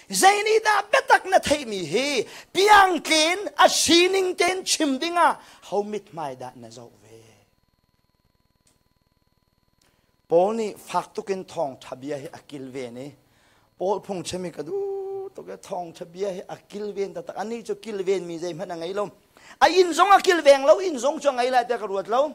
Zei nih dah biatak na theihmi hi piangtlin a sining tein chim dingah ho mithmai dah na zoh ve? Paul nih fak tukin thawngṭha bia hi a kilven i Paul phungchim hi ka duh tuk i thawngṭha bia hi a kilven taktak. Anih cu kilvenmi zeihmanh a ngei lo. A inn zong a kilveng lo, inn zong cu a ngei lai tiah ka ruat lo.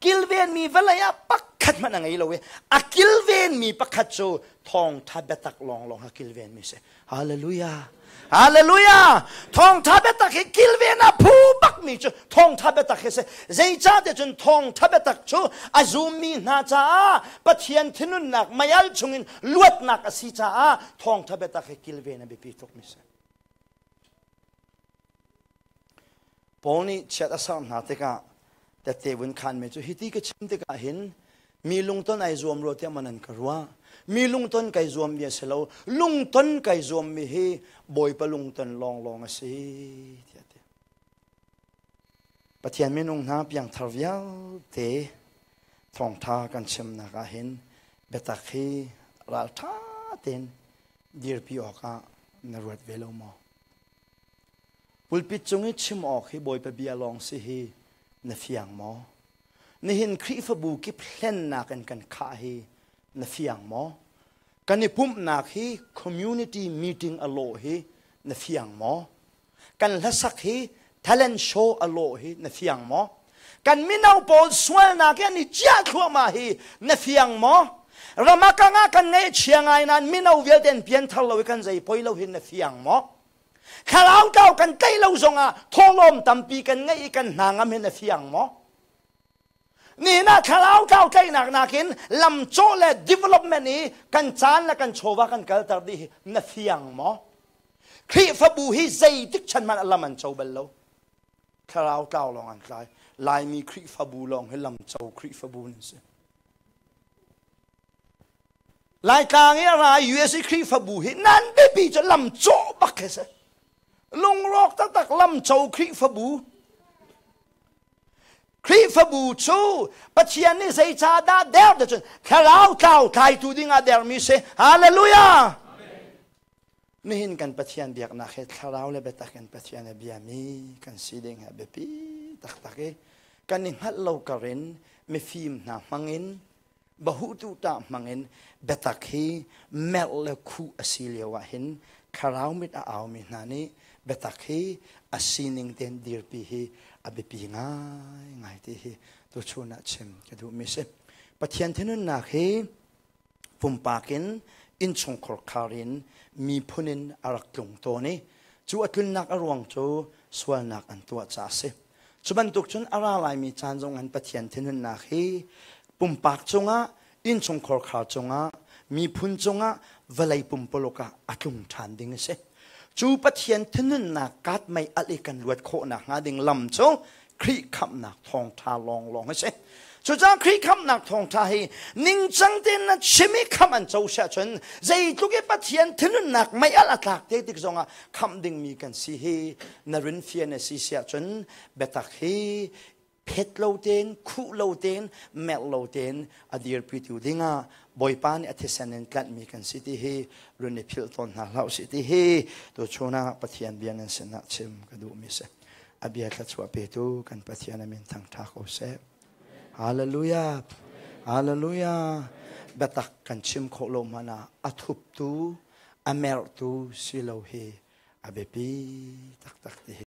Kilvenmi vawlei ah pakhat hmanh a ngei lo i a kilvenmi pakhat cu thawngṭha biatak lawnglawng a kilvenmi si. Hallelujah. Hallelujah. Thawngṭha biatak hi kilven a phu bakmi cu thawngṭha biatak hi si. Zeicahtiah cun thawngṭha biatak cu a zummi hna caah Pathian thinunnak meial chungin luatnak a si caah thawngṭha biatak hi kilven a biapi tukmi si. Paul nih chiat a serh hna tikah tette vun khanmi cu hiti ka chim tikah hin mi lungton ai zuam rua tiah man an ka ruah. Mi lungton kai zuammi a si lo. Lungton kai zuammi hi Bawipa lungton lawnglawng a si tiah ti. Pathian minung hna piangthar vialte thawngtha kan chimnak ah hin biatak hi raltha tein dirpi awkah na ruat ve lo maw? Pulpit cung i chim awk hi Bawipa bia lawng si hi na fiang maw? Nihin Khrihfabu kip hlennak in kan khah hi na fiang maw? Kan i pumhnak hi community meeting a lawh hi na fiang maw? Kan hlasak hi talent show a lawh hi na fiang maw? Kan mino pawl sualnak hi an i ciah thluahmah hi na fiang maw? Ramakang ah kan ngaihchia ngai nain mino vialte an pianthar lo i kan zei poi lo hi na fiang maw? Thlarau tlau kan tlaih lo zongah thawhlawm tampi kan ngeih i kan hna ngam hin a fiang maw? Nihin ah thlarau tlau tlaihnak nakin lamcawh le development i kan caan le kan chawva kan kalter dih hi na fiang maw? Khrihfabu hi zeitik chan hmanh lam an co bal lo. Thlarau tlau lawng an tlai. Laimi Khrihfabu lawng hi lamco Khrihfabu nan si. Laitlang i a ra US i Khrihfabu hi nan biapi cu lam cawh bak khi si. Lungrawk taktak lamco Khrihfabu. Khrihfabu cu Pathian nih zeicahdah der te cun thlarau tlau tlaitu dingah dermi si. Hallelujah! Nihin kan Pathian biaknak hi thlarau le biatak in Pathian a biami kan si ding hi a biapi taktak i kan i hngalh lo karin mifim hna hmangin bahutu tah hmangin biatak hi merh le khuh a si lio ah hin thlarau mit a aumi hna nih biatak hi a sining tein dirpi hi a biapi ngaingai ti hi tuchun ah chim ka duhmi si. Pathian thinhunnak hi pumpak in innchungkhar khar in miphun in a rak tlung tawn i cu a tlunnak a ruang cu sualnak an tuah caah a si. Cu bantuk cun a ra laimi caan zong an Pathian thinhunnak hi pumpak cungah, innchungkhar khar cungah, miphun cungah, vawlei pumpuluk ah a tlung ṭhan ding a si. Cu Pathian thinhunnak kaat mei alh i kan luat khawhnak hnga ding lam cu Khrih khamhnak thawngṭha lawnglawng a si. Cucaah Khrih khamhnak thawngṭha hi ningcang tein na chim i khamh an co siah cun zeitluk i Pathian thinhunnak mei alh a tlak te tik zongah khamh dingmi kan si hi na rinfian a si siah cun biatak hi phet lo tein khuh lo tein merh lo tein a dirpitu dingah Bawipa nih a thisen in tlanhmi kan si ti hi run i philh tawn hna hlah usih ti hi tuchun ah Pathian bia nan sinah chim ka duhmi si. A bia thluachuah petu kan Pathian a min thangṭha ko seh. Hallelujah. Hallelujah. Biatak kan chim khawh lo hmanh ah a thuptu, a merhtu si lo hi a biapi taktak ti hi.